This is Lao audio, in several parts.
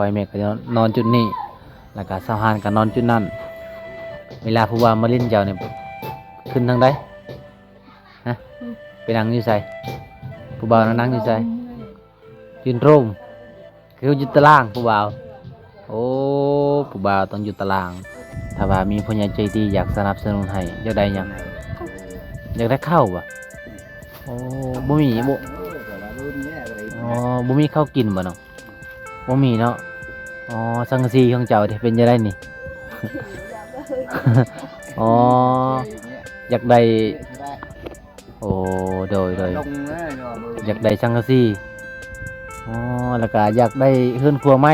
ຂ້ອຍແມ່ກໍນອນຈຸດນີ້ ແລ້ວກໍຊາວຮ້ານກໍນອນຈຸດນັ້ນ. ເວລາຜູ້ບ່າວມາຫຼິ້ນເຈົ້ານີ້ ຂຶ້ນທາງໃດ? ຮະ? ໄປນັ່ງຢູ່ໃສ? ຜູ້ບ່າວນະນັ່ງຢູ່ໃສ? ຢືນໂຕມ ຄືຢູ່ຕາລ່າງຜູ້ບ່າວ. ໂອ້ ຜູ້ບ່າວຕ້ອງຢູ່ຕາລ່າງ. ຖ້າວ່າມີຜູ້ໃຫຍ່ໃຈດີຢາກສະໜັບສະໜູນໃຫ້ ຢາກໄດ້ຫຍັງ? ຢາກໄດ້ເຂົ້າບໍ່? ໂອ້ ບໍ່ມີບໍ່? ອໍ ບໍ່ມີເຂົ້າກິນບໍ່ນ້ອງ? ບໍ່ມີເນາະ. ອໍ ສັງກະສີຂອງເຈົ້າເດ ເປັນຈັ່ງໃດນີ້? ອໍ ຢາກໄດ້ ໂອ້ ໂດຍ ໂດຍ ຢາກໄດ້ສັງກະສີ. ອໍ ແລ້ວກະຢາກໄດ້ເຮືອນຄົວໃໝ່.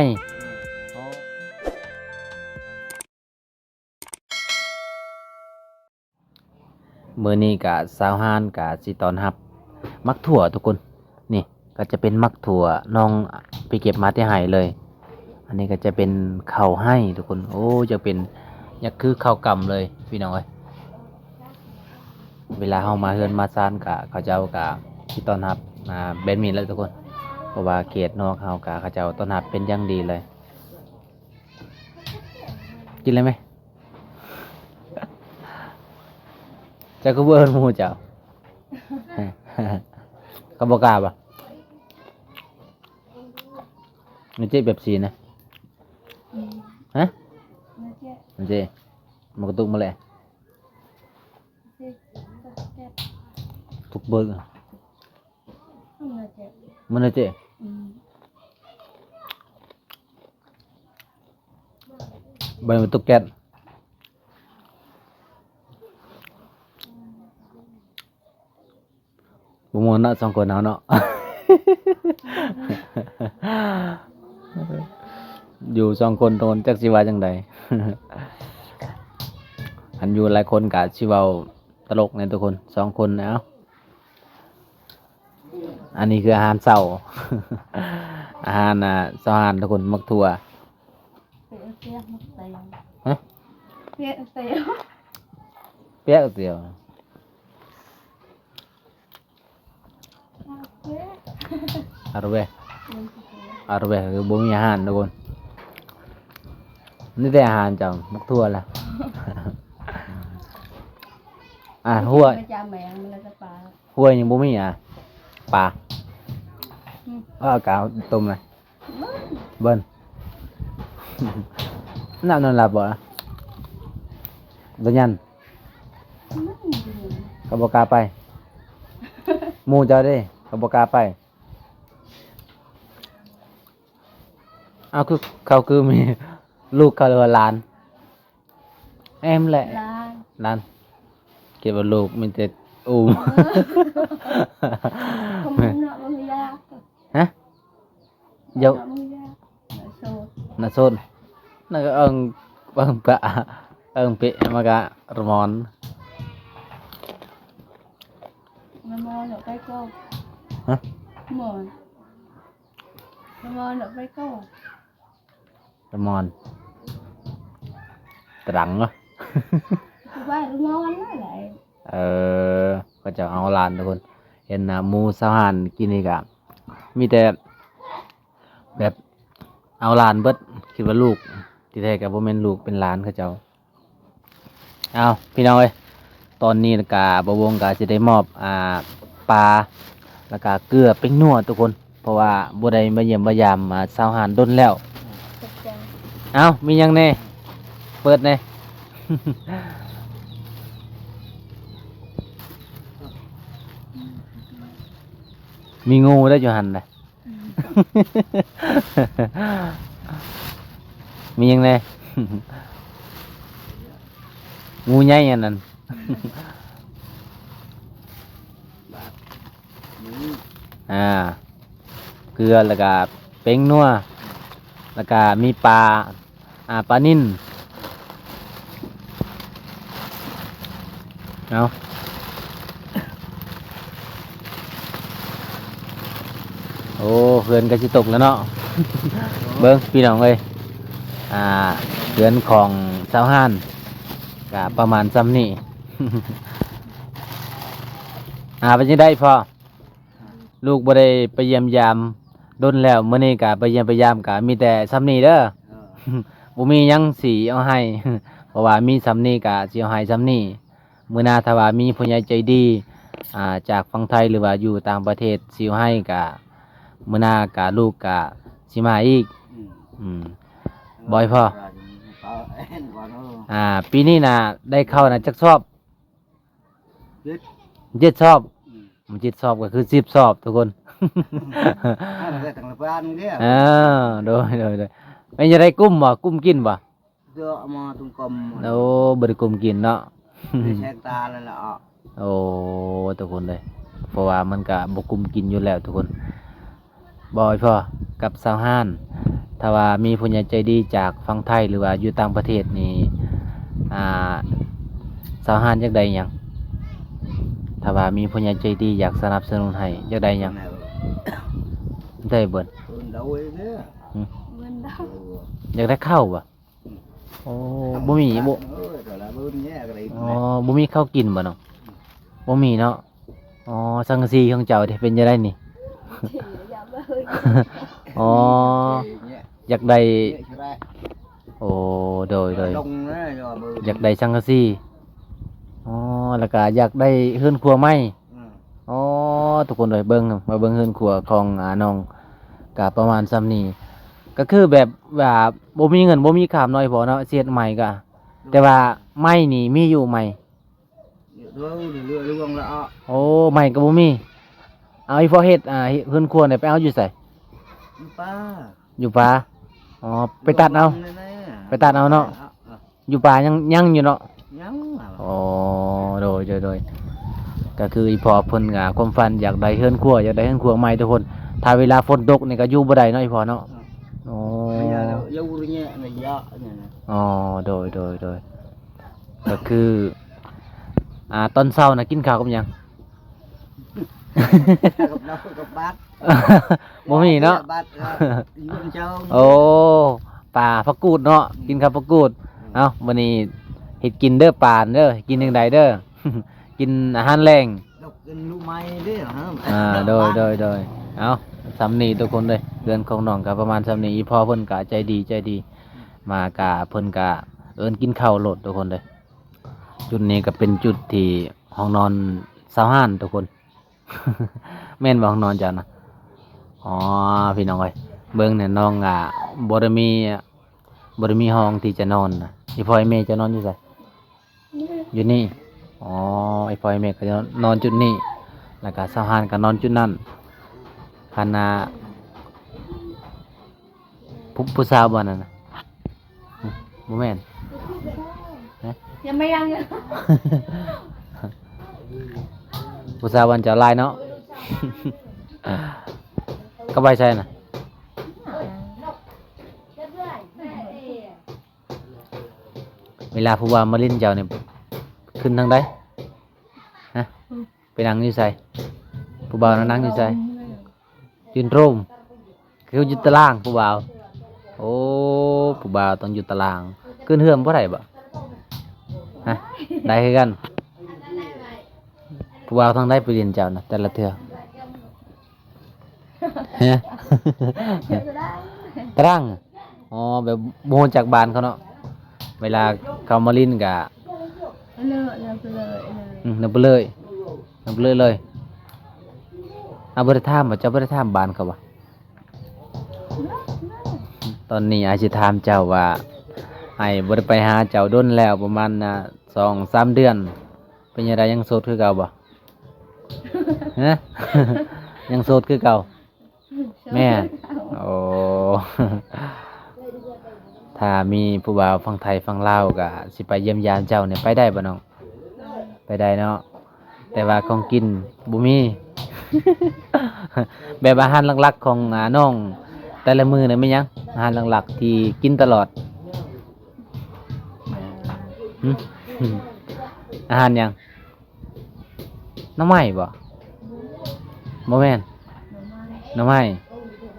ມື້ນີ້ກະຊາວຮ້ານກະຊິຕ້ອນຮັບໝາກຖົ່ວທຸກຄົນ. ນີ້ກະຈະເປັນໝາກຖົ່ວ ນ້ອງໄປເກັບມາແຕ່ໄຮ່ເລີຍ. ອັນນີ້ກະຈະເປັນເຂົ້າໄຮ່ທຸກຄົນ. ໂອ້ ຢາກເປັນ ຢາກຄືເຂົ້າກຳເລີຍພີ່ນ້ອງເອີຍ. ເວລາເຮົາມາເຮືອນມາຊານກະ ເຂົາເຈົ້າກະຊິຕ້ອນຮັບ ອ່າ ແບບນີ້ແຫຼະທຸກຄົນ. ເພາະວ່າເຂດນອກເຮົາກະ ເຂົາເຈົ້າຕ້ອນຮັບເປັນຢ່າງດີເລີຍ. ກິນເລີຍແມະ. ເຈົ້າຄືບໍ່ເອີ້ນໝູ່ເຈົ້າ? ເຂົາບໍ່ກ້າບໍ່? ມັນເຈັບແບບຊີ້ນະ. ອືມ ຮະ? ມັນເຈັບ ມັນເຈັບ. ມັນກະຕຸກມາແຫຼະ. ເຈັບ ເຈັບ ທຸກເບີກ. ມັນເຈັບ ມັນເຈັບ. ອືມ ໃບມັນຕົກແກັດ. ບໍ່ມ່ວນເນາະ ສອງຄົນເຮົາເນາະ. ຢູ່ສອງຄົນໂຕນ ຈັກຊິວ່າຈັ່ງໃດ. ຄັນຢູ່ຫຼາຍຄົນກະຊິເວົ້າຕະຫຼົກແດ່ທຸກຄົນ. ສອງຄົນ ເອົ້າ. ອັນນີ້ຄືອາຫານເຊົ້າ ອາຫານ ອ່າ ຊາວຮ້ານທຸກຄົນ. ໝາກຖົ່ວ ປຽກໆ ໝາກແຕງ. ຮະ? ປຽກແຕງ ປຽກແຕງ. ອາລະເວ ອາລະເວ ຄືບໍ່ມີອາຫານທຸກຄົນ. ນີ້ແຕ່ອາຫານເຈົ້າ ໝາກຖົ່ວລະ. ອ່າ ຫ້ວຍ ປະຈຳແມງ ມັນລະຈະປາ. ຫ້ວຍຍັງບໍ່ມີອະ ປາ. ອືມ ເອົາກາຕົ້ມນະ ເບິ່ງ ເບິ່ງ ນ້ຳນອນຫຼັບບໍ່ລະ? ບໍ່ຍັນ ອືມ ເຂົາບໍ່ກ້າໄປ. ໝູ່ເຈົ້າເດ້ ເຂົາບໍ່ກ້າໄປ. ເອົາ ຄື ເຂົາຄືມີລູກເຂົາ ຫຼືວ່າຫຼານ? ແອມແຫຼະ ຫຼານ ຫຼານ. ຄິດວ່າລູກມີແຕ່ອູ້ມ. ເອີ ເຂົາເນາະ ບໍ່ມີຢາກ. ຮະ? ຢາກ ເນາະ ບໍ່ມີຢາກ. ໜ້າໂຊນ ໜ້າໂຊນ. ນັ້ນກໍເອີ້ງ ເອີ້ງປະ ເອີ້ງເປະ ມາກະລະມອນ. ລະມອນເນາະ ໄປກໍ ຮະ? ມອນ ລະມອນເນາະ ໄປກໍ. ລະມອນ ຕະດັງເນາະ ວ່າລະມອນນັ້ນແຫຼະ. ເອີ ເຂົາເຈົ້າເອົາຫຼານທຸກຄົນ. ເຫັນນະ ໝູ່ຊາວຮ້ານກິນນີ້ກະ ມີແຕ່ແບບເອົາຫຼານເບິດ ຄິດວ່າລູກ ທີ່ແທ້ກະບໍ່ແມ່ນລູກ ເປັນຫຼານເຂົາເຈົ້າ. ເອົາ ພີ່ນ້ອງເອີຍ ຕອນນີ້ກະບ່າວວົງກະຊິໄດ້ມອບ ອ່າ ປາ ແລ້ວກະເກືອ ແປ້ງນົວທຸກຄົນ ເພາະວ່າບໍ່ໄດ້ມາຢ້ຽມມາຢາມ ອ່າ ຊາວຮ້ານດົນແລ້ວ. ຂອບໃຈ. ເອົາ ມີຫຍັງແດ່? ເປີດແດ່. ມີງູໄດ້ຢູ່ຫັ້ນນະ. ມີຫຍັງແດ່? ງູໃຫຍ່ອັນນັ້ນ. ອ່າ ເກືອ ແລ້ວກະແປ້ງນົວ ແລ້ວກະມີປາ ອ່າ ປານິນ. ເອົາ ໂອ້ ເຮືອນກໍຊິຕົກແລ້ວເນາະ. ເບິ່ງພີ່ນ້ອງເອີຍ ອ່າ ເຮືອນຂອງຊາວຮ້ານກະປະມານຊ່ຳນີ້. ອ່າ ເປັນຈັ່ງໃດພໍ່? ລູກບໍ່ໄດ້ໄປຢ້ຽມຢາມ ດົນແລ້ວ ມື້ນີ້ກະໄປຢ້ຽມໄປຢາມກະມີແຕ່ຊ່ຳນີ້ເດີ. ເອີ ບໍ່ມີຫຍັງຊິເອົາໃຫ້ ເພາະວ່າມີຊ່ຳນີ້ກະຊິເອົາໃຫ້ຊ່ຳນີ້. ມື້ໜ້າຖ້າວ່າມີຜູ້ໃຫຍ່ໃຈດີ ອ່າ ຈາກຝັ່ງໄທ ຫຼືວ່າຢູ່ຕ່າງປະເທດຊິເອົາໃຫ້ກະ ມື້ໜ້າກະລູກກະຊິມາອີກ. ອືມ ອືມ ບໍ່ໃຫ້ພໍ. ອ່າ ປີນີ້ນະໄດ້ເຂົ້ານະຈັກຊອບ? ເຈັດ ເຈັດຊອບ. ອືມ ເຈັດຊອບກໍຄືສິບຊອບທຸກຄົນ. ເອີ ໂດຍ ໂດຍ ໂດຍ. ເປັນຈັ່ງໃດ ກຸ້ມບໍ່? ກຸ້ມກິນບໍ່? ເອີ ເອົາມາຕຸງກົມ. ໂອ້ ບໍ່ໄດ້ກຸ້ມກິນເນາະ. ໄດ້ແຊງຕາແລ້ວລະ. ໂອ້ ທຸກຄົນເອີຍ ເພາະວ່າມັນກະບໍ່ກຸ້ມກິນຢູ່ແລ້ວທຸກຄົນ. ບໍ່ພໍກັບຊາວຮ້ານ. ຖ້າວ່າມີຜູ້ໃຫຍ່ໃຈດີຈາກຝັ່ງໄທ ຫຼືວ່າຢູ່ຕ່າງປະເທດນີ້ ອ່າ ຊາວຮ້ານຢາກໄດ້ຫຍັງ? ຖ້າວ່າມີຜູ້ໃຫຍ່ໃຈດີຢາກສະໜັບສະໜູນໃຫ້ ຢາກໄດ້ຫຍັງ? ໄດ້ເບິດ. ເອີ ເອີ ຢາກໄດ້ເຂົ້າບໍ່? ໂອ້ ບໍ່ມີບໍ່? ອໍ ບໍ່ມີເຂົ້າກິນບໍ່ນ້ອງ? ບໍ່ມີເນາະ. ອໍ ສັງກະສີຂອງເຈົ້າເດ ເປັນຈັ່ງໃດນີ້? ອໍ ຢາກໄດ້. ໂອ້ ໂດຍ ໂດຍ ຢາກໄດ້ສັງກະສີ. ອໍ ແລ້ວກະຢາກໄດ້ເຮືອນຄົວໃໝ່. ອໍ ທຸກຄົນເອີຍ ເບິ່ງ ມາເບິ່ງເຮືອນຄົວຂອງ ອ່າ ນ້ອງ ກະປະມານຊ່ຳນີ້ ກໍຄືແບບວ່າບໍ່ມີເງິນບໍ່ມີຄຳເນາະ ອີ່ພໍ່ເນາະ ຊິເຮັດໃໝ່ກະ. ແຕ່ວ່າໄມ້ນີ້ມີຢູ່ໄມ້? ໂອ້ ໄມ້ກໍບໍ່ມີ. ເອົາ ອີ່ພໍ່ເຮັດ ອ່າ ເຮືອນຄົວນີ້ໄປເອົາຢູ່ໃສ? ຢູ່ປ່າ. ຢູ່ປ່າ. ອໍ ໄປຕັດເອົາ. ໄປຕັດເອົາເນາະ. ຢູ່ປ່າຍັງ ຍັງຢູ່ເນາະ? ຍັງ. ອໍ ໂດຍ ໂດຍ ໂດຍ. ກໍຄືອີ່ພໍ່ເພິ່ນກະຄວາມຝັນຢາກໄດ້ເຮືອນຄົວ ຢາກໄດ້ເຮືອນຄົວໃໝ່ທຸກຄົນ. ຖ້າເວລາຝົນຕົກນີ້ກໍຢູ່ບໍ່ໄດ້ເນາະ ອີ່ພໍ່ເນາະ. ອໍ ອໍ ໂດຍ ໂດຍ ໂດຍ. ກໍຄື ອ່າ ຕອນເຊົ້ານະກິນເຂົ້າກັບຫຍັງ? ກັບເຫຼົ້າກັບບາດ. ບໍ່ມີເນາະ. ບາດ ເອີ ຢູ່ນຳເຈົ້າ. ໂອ້ ປາ ຜັກກູດເນາະ. ອືມ ກິນກັບຜັກກູດ. ອືມ ເອົ້າ ມື້ນີ້ເຮັດກິນເດີ ປາເດີ ກິນຈັ່ງໃດເດີ ກິນອາຫານແລງ. ດອກກິນລູກໄມ້ເດີ. ອ່າ ໂດຍ ໂດຍ ໂດຍ. ເອົ້າ ຊ່ຳນີ້ທຸກຄົນເດີ ເຮືອນຂອງນ້ອງກໍປະມານຊ່ຳນີ້. ອີ່ພໍ່ເພິ່ນກໍໃຈດີ ໃຈດີ ມາກະເພິ່ນກະເອີ້ນກິນເຂົ້າໂລດທຸກຄົນເດີ. ຈຸດນີ້ກໍເປັນຈຸດທີ່ຫ້ອງນອນຊາວຮ້ານທຸກຄົນ. ແມ່ນບໍ່ ຫ້ອງນອນເຈົ້ານະ? ອໍ ພີ່ນ້ອງເອີຍ ເບິ່ງແນ່ ນ້ອງ ອ່າ ບໍ່ໄດ້ມີ ບໍ່ໄດ້ມີຫ້ອງທີ່ຈະນອນນະ. ອີ່ພໍ່ອີ່ແມ່ເຈົ້ານອນຢູ່ໃສ? ຢູ່ນີ້. ອໍ ອີ່ພໍ່ອີ່ແມ່ກໍນອນຈຸດນີ້ ແລ້ວກໍຊາວຮ້ານກໍນອນຈຸດນັ້ນ. ຄັນ ອ່າ ຜູ້ ຜູ້ສາວບໍ່ນັ້ນນະ? ບໍ່ແມ່ນ. ຮະ? ຍັງບໍ່ຍັງ. ຜູ້ສາວບ້ານເຈົ້າຫຼາຍເນາະ. ກໍໄປໃສນະ? ເວລາຜູ້ບ່າວມາຫຼິ້ນເຈົ້ານີ້ ຂຶ້ນທາງໃດ? ຮະ? ໄປນັ່ງຢູ່ໃສ? ຜູ້ບ່າວນະນັ່ງຢູ່ໃສ? ຢືນໂຕມ. ຄືຢູ່ຕາລາງຜູ້ບ່າວ. ໂອ້ ຜູ້ບ່າວຕ້ອງຢູ່ຕາລາງ. ຂຶ້ນເຮືອນບໍ່ໄດ້ບໍ? ຮະ? ໄດ້ຄືກັນ. ຜູ້ບ່າວທາງໃດໄປຫຼິ້ນເຈົ້ານະ ແຕ່ລະເທື່ອ? ຮະ? ຕາລາງ. ອໍ ແບບບໍ່ຮູ້ຈັກບ້ານເຂົາເນາະ. ເວລາເຂົາມາຫຼິ້ນກະ ເລີ ເລີ ເລີ ອືມ ເລີ ເລີ ເລີ ເລີ ເລີ. ເອົາ ບໍ່ໄດ້ຖາມບໍ? ເຈົ້າບໍ່ໄດ້ຖາມບ້ານເຂົາບໍ? ຕອນນີ້ອ້າຍຊິຖາມເຈົ້າວ່າ ອ້າຍບໍ່ໄດ້ໄປຫາເຈົ້າດົນແລ້ວ ປະມານ ອ່າ ສອງສາມເດືອນ ເປັນຈັ່ງໃດ ຍັງໂສດຄືເກົ່າບໍ່? ຮະ? ຍັງໂສດຄືເກົ່າ? ແມ່ນ. ໂອ້ ຖ້າມີຜູ້ບ່າວຝັ່ງໄທຝັ່ງລາວກະຊິໄປຢ້ຽມຢາມເຈົ້ານີ້ ໄປໄດ້ບໍ່ນ້ອງ? ໄປໄດ້ເນາະ. ແຕ່ວ່າຂອງກິນບໍ່ມີ. ແບບອາຫານຫຼັກໆຂອງ ອາ ນ້ອງແຕ່ລະມື້ນີ້ແມ່ນຫຍັງ? ອາຫານຫຼັກໆທີ່ກິນຕະຫຼອດ. ຫຶ? ອາຫານຫຍັງ? ໜໍ່ໄມ້ບໍ່? ບໍ່ແມ່ນ. ໜໍ່ໄມ້.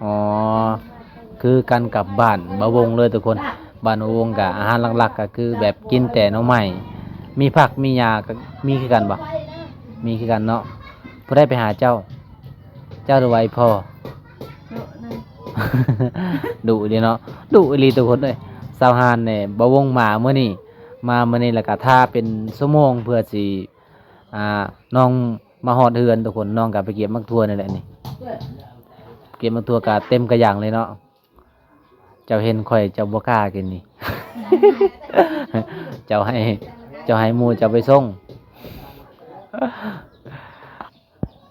ອໍ ຄືກັນກັບບ້ານບ່າວວົງເລີຍທຸກຄົນ. ບ້ານບ່າວວົງກະອາຫານຫຼັກໆກະຄືແບບກິນແຕ່ໜໍ່ໄມ້. ມີຜັກມີຫຍ້າກະມີຄືກັນບໍ່? ມີຄືກັນເນາະ. ຜູ້ໃດໄປຫາເຈົ້າ? ເຈົ້າຫຼືວ່າອີ່ພໍ່? ເນາະ ນັ້ນ ດຸເດເນາະ ດຸອີ່ຫຼີທຸກຄົນເອີຍ. ສາວຮານນີ້ ບ່າວວົງມາມື້ນີ້ ມາມື້ນີ້ແລ້ວກະຖ້າເປັນຊົ່ວໂມງເພື່ອຊິ ອ່າ ນ້ອງມາຮອດເຮືອນທຸກຄົນ. ນ້ອງກະໄປເກັບໝາກຖົ່ວນີ້ແຫຼະນີ້ ເກັບໝາກຖົ່ວກະເຕັມກະຢາງເລີຍເນາະ. ເຈົ້າເຫັນຂ້ອຍເຈົ້າບໍ່ກ້າກິນນີ້ ເຈົ້າໃຫ້ ເຈົ້າໃຫ້ໝູ່ເຈົ້າໄປສົ່ງ.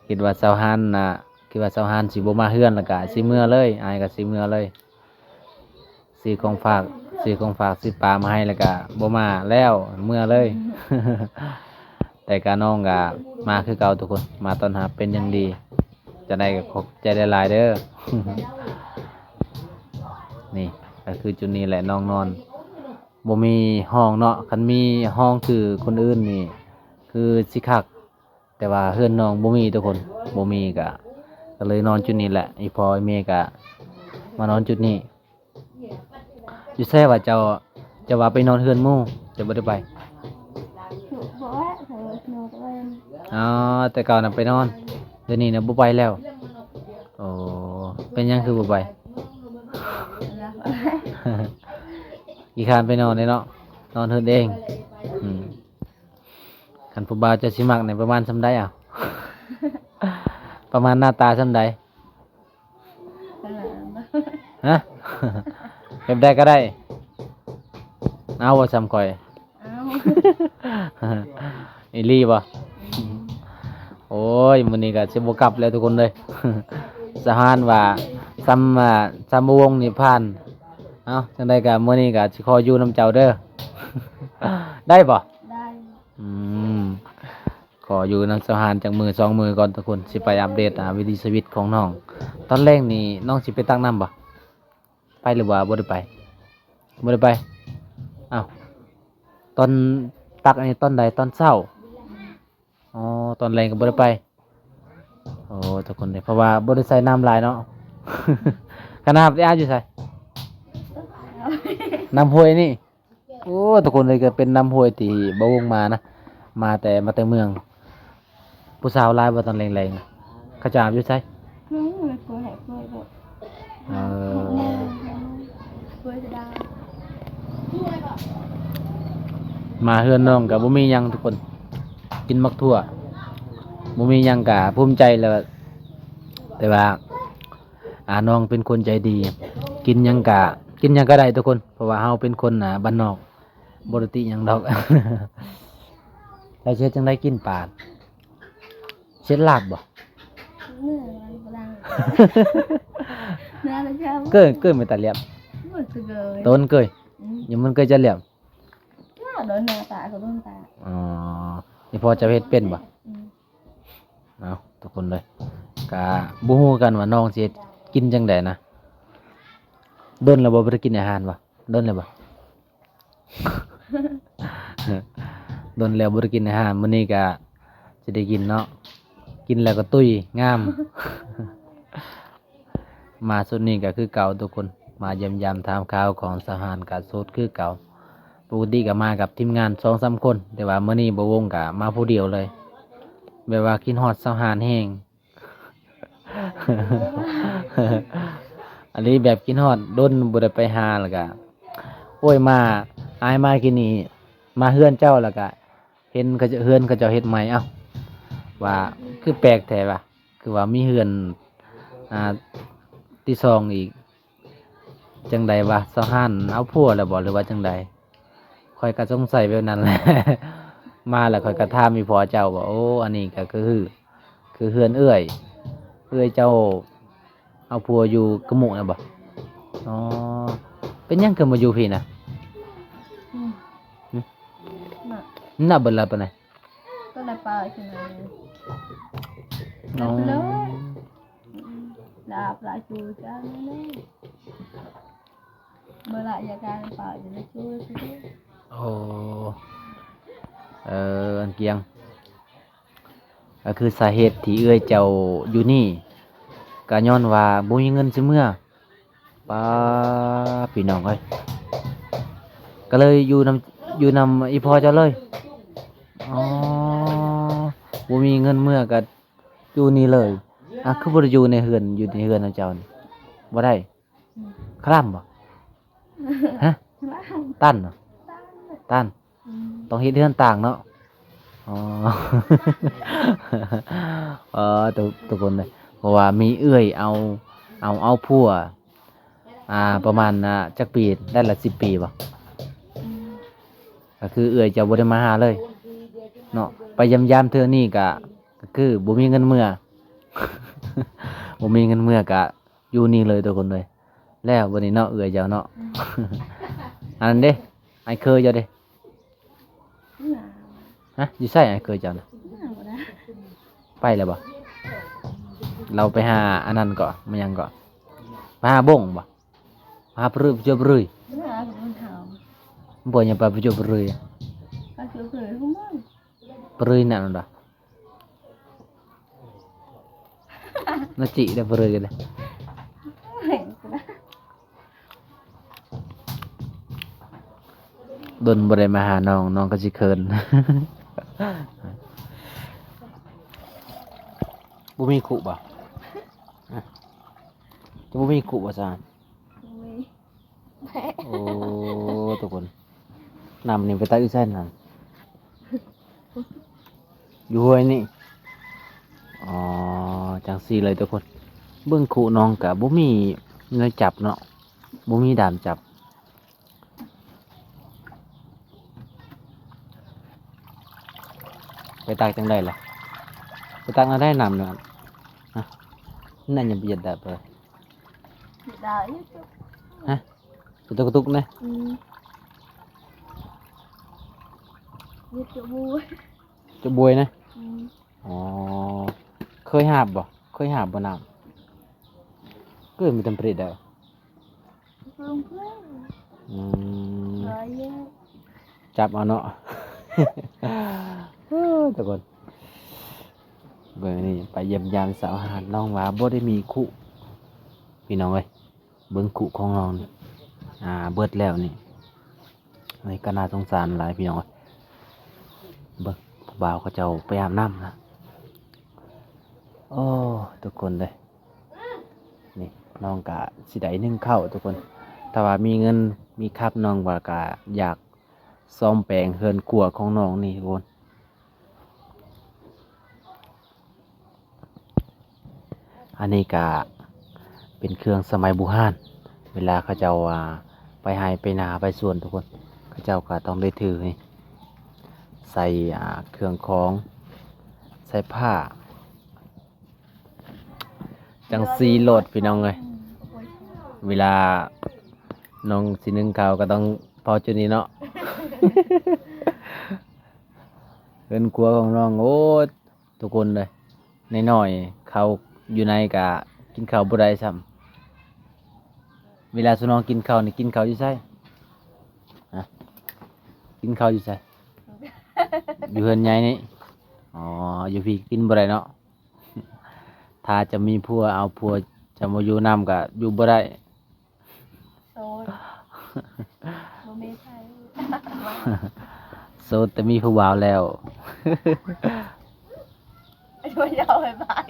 ຄິດວ່າສາວຮານນະ ຄິດວ່າສາວຮານຊິບໍ່ມາເຮືອນ ແລ້ວກະຊິເມືອເລີຍ ອ້າຍກະຊິເມືອເລີຍ. ຊື້ຂອງຝາກ ຊື້ຂອງຝາກ ຊື້ປາມາໃຫ້ ແລ້ວກະບໍ່ມາແລ້ວ ເມືອເລີຍ. ແຕ່ກະນ້ອງກະມາຄືເກົ່າທຸກຄົນ ມາຕ້ອນຮັບເປັນຢ່າງດີ. ຈັ່ງໃດກະຂອບໃຈຫຼາຍໆເດີ. ນີ້ກະຄືຈຸດນີ້ແຫຼະ ນ້ອງນອນ ບໍ່ມີຫ້ອງເນາະ. ຄັນມີຫ້ອງຄືຄົນອື່ນນີ້ ຄືຊິຄັກ ແຕ່ວ່າເຮືອນນ້ອງບໍ່ມີທຸກຄົນ ບໍ່ມີກະ ກະເລີຍນອນຈຸດນີ້ແຫຼະ. ອີ່ພໍ່ອີ່ແມ່ກະມານອນຈຸດນີ້. ຢູ່ໃສວະເຈົ້າ ເຈົ້າວ່າໄປນອນເຮືອນໝູ່ ເຈົ້າບໍ່ໄດ້ໄປ? ບໍ່ແວະ ເອີ ນອນກັນ. ອໍ ແຕ່ເກົ່ານະໄປນອນ ດຽວນີ້ນະບໍ່ໄປແລ້ວ. ໂອ້ ເປັນຫຍັງຄືບໍ່ໄປ? ຂີ້ຄ້ານໄປນອນເດ້ເນາະ ນອນເຮືອນເອງ. ອືມ ຄັນຜູ້ບ່າວເຈົ້າຊິມັກນີ້ປະມານສ່ຳໃດເອົາ? ປະມານໜ້າຕາສ່ຳໃດ? ຮະ? ແບບໃດກະໄດ້ ເອົາບໍ່ສ່ຳຂ້ອຍ? ເອົາ ອີ່ຫຼີບໍ່? ໂອ້ຍ ມື້ນີ້ກະຊິບໍ່ກັບແລ້ວທຸກຄົນເອີຍ. ສາວຮານວ່າສ່ຳ ສ່ຳບໍ່ວົງນີ້ຜ່ານ. ເອົ້າ ຈັ່ງໃດກະມື້ນີ້ກະຊິຂໍຢູ່ນຳເຈົ້າເດີ ໄດ້ບໍ່? ໄດ້. ອືມ ຂໍຢູ່ນຳສາວຮານຈັກມື້ສອງມື້ກ່ອນທຸກຄົນ ຊິໄປອັບເດດ ອາ ວິຖີຊີວິດຂອງນ້ອງ. ຕອນແລງນີ້ນ້ອງຊິໄປຕັກນ້ຳບໍ່? ໄປຫຼືວ່າບໍ່ໄດ້ໄປ? ບໍ່ໄດ້ໄປ. ອ້າວ ຕອນຕັກນີ້ຕອນໃດ? ຕອນເຊົ້າ? ອໍ ຕອນແລງກະບໍ່ໄດ້ໄປ. ໂອ້ ທຸກຄົນເອີຍ ເພາະວ່າບໍ່ໄດ້ໃສ່ນ້ຳຫຼາຍເນາະ. ຄັນນ້ຳໄດ້ອາບຢູ່ໃສ? ນ້ຳຫ້ວຍນີ້. ໂອ້ ທຸກຄົນເອີຍ ກະເປັນນ້ຳຫ້ວຍທີ່ບ່າວວົງມານະ ມາແຕ່ ມາແຕ່ເມືອງ. ຜູ້ສາວຫຼາຍບໍ່ຕອນແລງໆ ເຂົາເຈົ້າອາບຢູ່ໃສ? ເອີ ມາເຮືອນນ້ອງກະບໍ່ມີຫຍັງທຸກຄົນ ກິນໝາກຖົ່ວ ບໍ່ມີຫຍັງກະພູມໃຈແລ້ວ. ແຕ່ວ່າ ອາ ນ້ອງເປັນຄົນໃຈດີ ກິນຫຍັງກະ ກິນຫຍັງກະໄດ້ທຸກຄົນ ເພາະວ່າເຮົາເປັນຄົນ ອາ ບ້ານນອກ ບໍ່ໄດ້ຕິຫຍັງດອກ. ແລ້ວຊິເຮັດຈັ່ງໃດກິນປາ? ເຮັດລາບບໍ່? ເກີຍ ເກີຍແມ່ນຕາລຽບ ໂຕນເກີຍ ອືມ ຍັງມັນເກີຍຈະລຽບ. ອໍ ນີ້ພໍ່ເຈົ້າເຮັດເປັນບໍ່? ອືມ ເອົາ ທຸກຄົນເອີຍ ກະບໍ່ຮູ້ຄືກັນວ່ານ້ອງຊິເຮັດກິນຈັ່ງໃດນະ. ດົນແລ້ວບໍ່ ບໍ່ໄດ້ກິນອາຫານບໍ່? ດົນແລ້ວບໍ່? ດົນແລ້ວບໍ່ໄດ້ກິນອາຫານ ມື້ນີ້ກະຊິໄດ້ກິນເນາະ ກິນແລ້ວກະຕຸ້ຍງາມ. ມາຊຸດນີ້ກະຄືເກົ່າທຸກຄົນ ມາຢ້ຽມຢາມຖາມຂ່າວຂອງສາວຮານກະໂສດຄືເກົ່າ. ປົກກະຕິກະມາກັບທີມງານສອງສາມຄົນ ແຕ່ວ່າມື້ນີ້ບ່າວວົງກະມາຜູ້ດຽວເລີຍ ແບບວ່າຄິດຮອດສາວຮານແຮງ. ອັນນີ້ແບບຄິດຮອດ ດົນບໍ່ໄດ້ໄປຫາ ແລ້ວກະ ໂອ້ຍ ມາ ອ້າຍມາກິນນີ້ ມາເຮືອນເຈົ້າ ແລ້ວກະເຫັນເຂົາເຈົ້າ ເຮືອນເຂົາເຈົ້າເຮັດໃໝ່ ເອົ້າ ວ່າຄືແປກແທ້ວ່າ ຄືວ່າມີເຮືອນ ອ່າ ທີສອງອີກ ຈັ່ງໃດວະ ສາວຮານເອົາຜົວແລ້ວບໍ່ ຫຼືວ່າຈັ່ງໃດ? ຂ້ອຍກະສົງໄສແບບນັ້ນແຫຼະ ມາແລ້ວຂ້ອຍກະຖາມອີ່ພໍ່ເຈົ້າວ່າ ໂອ້ ອັນນີ້ກະຄື ຄືເຮືອນເອື້ອຍ ເອື້ອຍເຈົ້າເອົາຜົວຢູ່ກະມຸນະບໍ່? ອໍ ເປັນຫຍັງຄືມາຢູ່ພີ້ນະ? ອືມ ຫຶ? ນະ ນະເບິດລະປານໃດ? ກໍລະປາຊິນະ ອໍ ລະປາລະຈູຈັງເລີຍ ບໍ່ລະຢາກການເປົ່າຢູ່ໃນໂຊຍ. ໂອ້ ເອີ ອັນກຽງ ກໍຄືສາເຫດທີ່ເອື້ອຍເຈົ້າຢູ່ນີ້ ກໍຍ້ອນວ່າບໍ່ມີເງິນຊິເມືອ. ປາ ພີ່ນ້ອງເອີຍ ກໍເລີຍຢູ່ນຳ ຢູ່ນຳອີ່ພໍ່ເຈົ້າເລີຍ. ອໍ ບໍ່ມີເງິນເມືອກໍຢູ່ນີ້ເລີຍ. ອາ ຄືບໍ່ໄດ້ຢູ່ໃນເຮືອນ ຢູ່ໃນເຮືອນຂອງເຈົ້ານີ້ ບໍ່ໄດ້? ຄະລຳບໍ່? ຮະ? ຕັນເນາະ ຕັນ ອືມ ຕ້ອງເຮັດເຮືອນຕ່າງເນາະ. ອໍ ເອີ ທຸກ ທຸກຄົນເລີຍ ເພາະວ່າມີເອື້ອຍເອົາ ເອົາ ເອົາຜົວ ອ່າ ປະມານ ອ່າ ຈັກປີ ໄດ້ລະສິບປີບໍ່? ອືມ ກໍຄືເອື້ອຍເຈົ້າບໍ່ໄດ້ມາຫາເລີຍເນາະ ໄປຢາມໆເທື່ອນີ້ກະ ກໍຄືບໍ່ມີເງິນເມືອ ບໍ່ມີເງິນເມືອກະຢູ່ນີ້ເລີຍທຸກຄົນເລີຍ. ແລ້ວບັດນີ້ເນາະ ເອື້ອຍເຈົ້າເນາະ ອືມ ອັນນັ້ນເດ້ ອ້າຍເຂີຍເຈົ້າເດ້? ຫາ ຮະ? ຢູ່ໃສອ້າຍເຂີຍເຈົ້ານະ? ຫາບໍ່ໄດ້ ໄປແລ້ວບໍ່? ລາວໄປຫາອັນນັ້ນເກາະ ມາຫຍັງເກາະ ໄປຫາບົ້ງບໍ່? ຫາປະເລື້ອຍ ປະຈົວປະເລື້ອຍ ຫາຜູ້ເຖົ້າ ບໍ່ຫຍັງ ໄປປະຈົວປະເລື້ອຍ ປະຈົວປະເລື້ອຍຂອງມັນ ປະເລື້ອຍນັ້ນບໍ່? ນະຈິໄດ້ປະເລື້ອຍກັນເດ້ ດົນບໍ່ໄດ້ມາຫານ້ອງ ນ້ອງກໍຊິເຂີນ. ບໍ່ມີຄຸບໍ່? ຈະບໍ່ມີຄຸບໍ່ຊະ? ໂອ້ ທຸກຄົນ ນ້ຳນີ້ໄປຕັກຢູ່ໃສນັ້ນ? ຢູ່ຫ້ວຍນີ້ ອໍ ຈັ່ງຊີ້ເລີຍທຸກຄົນ. ເບິ່ງຄຸນ້ອງກະບໍ່ມີແນວຈັບເນາະ ບໍ່ມີດ້າມຈັບ. ໄປຕັກຈັ່ງໃດລະ? ໄປຕັກແນວໃດນ້ຳນັ້ນ? ຮະ? ນັ້ນຍັງປະຢັດໄດ້ບໍ່? ໄດ້ຢູ່ ຮະ? ໄປຕຸກກະຕຸກນະ? ອືມ ເຮັດຈະບວຍ ຈະບວຍນະ? ອືມ ອໍ ເຄີຍຫາບບໍ່? ເຄີຍຫາບບໍ່ນ້ຳ? ເກີດມີແຕ່ປະເດັດໄດ້ ອືມ ຈັບເອົາເນາະ ທຸກຄົນ. ເບິ່ງນີ້ ໄປຢ້ຽມຢາມສາວຫາດ ນ້ອງວ່າບໍ່ໄດ້ມີຄຸ ພີ່ນ້ອງເອີຍ. ເບິ່ງຄຸຂອງນ້ອງນີ້ ອ່າ ເບິດແລ້ວນີ້ ນີ້ກໍໜ້າສົງສານຫຼາຍ ພີ່ນ້ອງເອີຍ. ເບິ່ງຜູ້ບ່າວເຂົາເຈົ້າໄປອາບນ້ຳນະ. ໂອ້ ທຸກຄົນເອີຍ ນີ້ນ້ອງກະຊິໄດ້ໜຶ້ງເຂົ້າທຸກຄົນ. ຖ້າວ່າມີເງິນມີຄຳ ນ້ອງວ່າກະຢາກສ້ອມແປງເຮືອນຄົວຂອງນ້ອງນີ້ທຸກຄົນ. ອັນນີ້ກະເປັນເຄື່ອງສະໄໝບູຮານ ເວລາເຂົາເຈົ້າ ອ່າ ໄປໄຮ່ໄປນາໄປສວນທຸກຄົນ ເຂົາເຈົ້າກະຕ້ອງໄດ້ຖືນີ້ ໃສ່ ອ່າ ເຄື່ອງຂອງ ໃສ່ຜ້າ ຈັ່ງຊີ້ໂລດ ພີ່ນ້ອງເອີຍ. ເວລານ້ອງຊິໜຶ້ງເຂົ້າກໍຕ້ອງເປົ່າຈຸດນີ້ເນາະ. ເຮືອນຄົວຂອງນ້ອງ ໂອ້ ທຸກຄົນເອີຍ ນ້ອຍໆ ເຂົ້າຢູ່ໃນກະກິນເຂົ້າບໍ່ໄດ້ຊ້ຳ. ເວລາຊຸມນ້ອງກິນເຂົ້ານີ້ ກິນເຂົ້າຢູ່ໃສ? ຮະ? ກິນເຂົ້າຢູ່ໃສ? ຢູ່ເຮືອນໃຫຍ່ນີ້? ອໍ ຢູ່ພີ້ກິນບໍ່ໄດ້ເນາະ. ຖ້າຈະມີຜົວເອົາຜົວ ຈະມາຢູ່ນຳກະຢູ່ບໍ່ໄດ້. ໂສດ ບໍ່ມີໃຜ ໂສດແຕ່ມີຜູ້ບ່າວແລ້ວ ບໍ່ຢາກໄປບາຍ.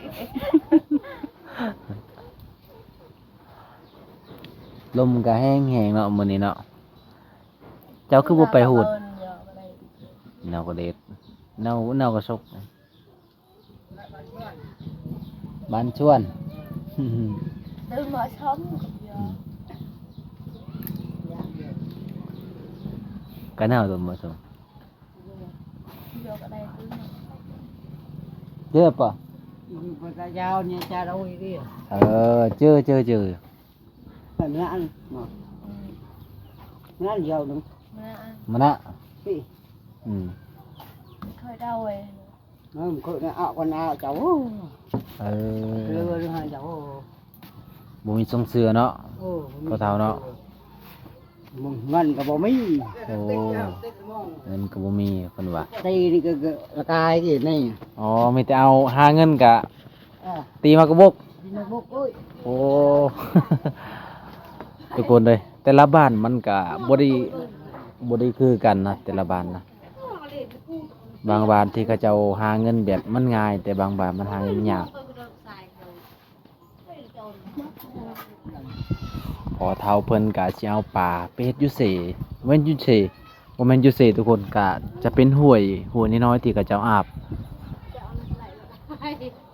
ລົມກະແຮງໆເນາະມື້ນີ້ເນາະ. ເຈົ້າຄືບໍ່ໄປຫູດ? ເນົ່າກະເດັດ ເນົ່າ ເນົ່າກະສົກ. ບ້ານຊວນ ຕື່ນມາຊ້ຳ ກະເນົ່າ ຕື່ນມາຊ້ຳ. ເຈີປະ? ເອີ ເຈີ ເຈີ ເຈີ. ມານະ ມານະດຽວໜຶ່ງ ມານະ ອືມ ເອີ ເຈົ້າ ເອີ ບໍ່ມີຊົງເຊື່ອເນາະ ພໍ່ເຖົ້າເນາະ. ເງິນກໍບໍ່ມີ ໂອ້ ເງິນກໍບໍ່ມີເພິ່ນວ່າ ຕີນີ້ກໍ ກໍລະກາຍນີ້. ອໍ ມີແຕ່ເອົາ ຫາເງິນກະ ເອີ ຕີໝາກກະບົກ ຕີໝາກກະບົກ. ໂອ້ຍ ໂອ້ ທຸກຄົນເອີຍ ແຕ່ລະບ້ານມັນກະບໍ່ໄດ້ ບໍ່ໄດ້ຄືກັນນະ ແຕ່ລະບ້ານນະ. ບາງບ້ານທີ່ເຂົາເຈົ້າຫາເງິນແບບມັນງ່າຍ ແຕ່ບາງບ້ານມັນຫາເງິນຍາກ. ພໍ່ເຖົ້າເພິ່ນກະຊິເອົາປາໄປເຮັດຢູ່ເຊ ແມ່ນຢູ່ເຊ ບໍ່ແມ່ນຢູ່ເຊທຸກຄົນ ກະຈະເປັນຫ້ວຍ ຫ້ວຍນ້ອຍໆທີ່ເຂົາເຈົ້າອາບ. ຈະເອົາມາໄຫຼລະບາຍ